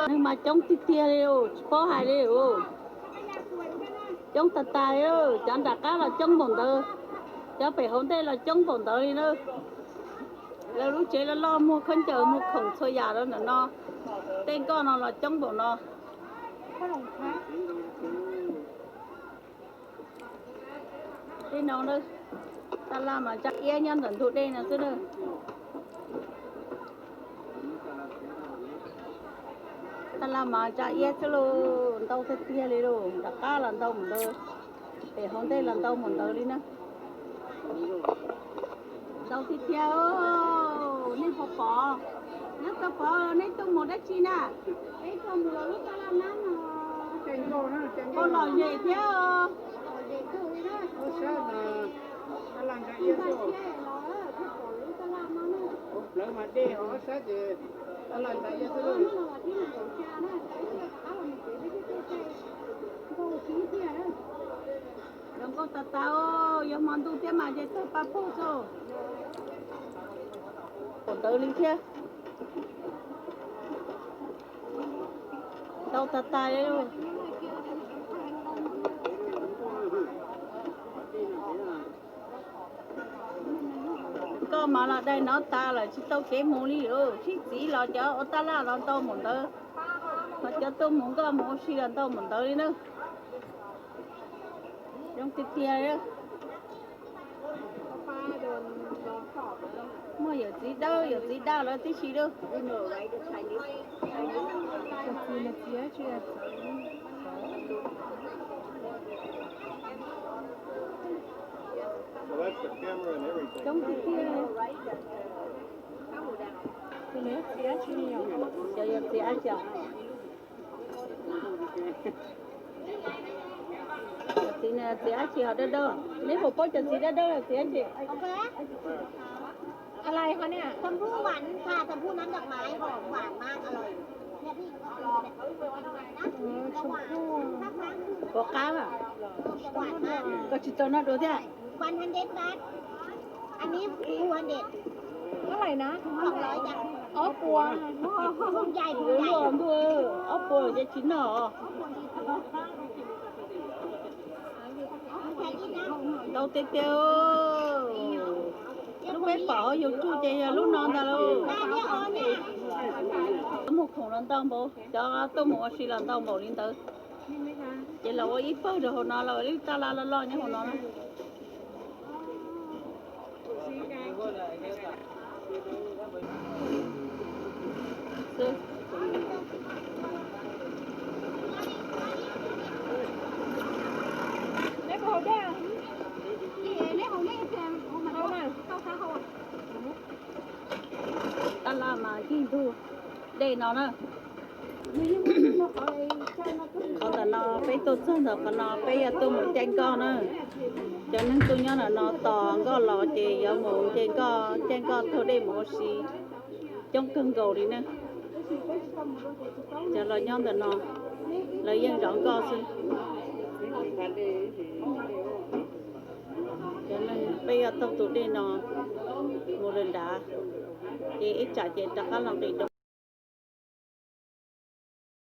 Neeg mas coob tiag tiag li, tsis paub hais li. Coob tag tag li, cov nram qab los coob npaum ntawd, cov pem hauv ntej los coob npaum ntawd li na. Lawv lub tsev loj loj muag khaub ncaws muag khoom txhua yam rau ntawm no. Tej nkoj no los coob npaum no. Tej no, taj laj mas ntsa iab nyob ntawm ntug dej no xwb na. Taj laj mas ntsa iab xwb lauj, ntau tiag tiag li lauj, nram qab los ntau mus ntawd, pem hauv ntej los ntau mus ntawd li na. Ntau tiag tiag, nej puas pom? Neb puas pom, neb tuaj mus dab tsi na? Peb tuaj mus lub taj laj nab no. Ua lom zem thiab os. Lom zem kawg li na. Ua siab mas, lub taj laj nab no. Plawv mas dej ho ob sab ces taj laj nab no los tib neeg kaum xya na, kaum xya rov qab los mus tsev peb thiaj tuaj caij. Zoo nkauj tas tas, yog hmo ntuj thiab mas ces tawg paj pug xwb. Pom ntawd li thiab. Ntau tas tas li. Nkoj mas los dai nov tas lawm tsis tau kev mus li lauj. Sib txiv los cov ua taj laj los ntau mus ntawd, ho cov tuaj mus nkoj mus ua si los ntau mus ntawd li na. Zoo tiag tiag. Muaj yawm txiv dawb yawm txiv daj lawv tib si lauj. Coob tiag tiag. Cov yawm txiv dab tsi os? Cov txiv, txiv dab tsi ho dawb dawb? Neb puas paub cov txiv dawb dawb txiv dab tsi? Puas qab? Koj tsis tau noj dua thiab? Ob puas. Luaj ntuj, ob puas ces tsis noj. Ntau tiag tiag. Lub peb pom hauv YouTube ces yog lub no ntag lauj. Muag khoom los ntau npaum, cov tuaj mus ua si los ntau npaum li ntawd. Ces los ua ib pawg rau hauv no, los ua ib taj laj loj loj nyob hauv no na. Taj laj mas yig ntug dej no na. Qhov ntawm no peb tuaj txog ntawm qhov no peb yuav tuaj mus caij nkoj na. Cov neeg tuaj nyob ntawm no tos nkoj los ces yuav mus nce nkoj, caij nkoj taug dej mus ua si. Coob kawg nkaus li na. Cov los nyob ntawm no, lawv yeej zov nkoj xwb. Cov neeg peb yuav taug tus dej no mus lawm nrad, ces ib tsam ces rov qab los nqis rau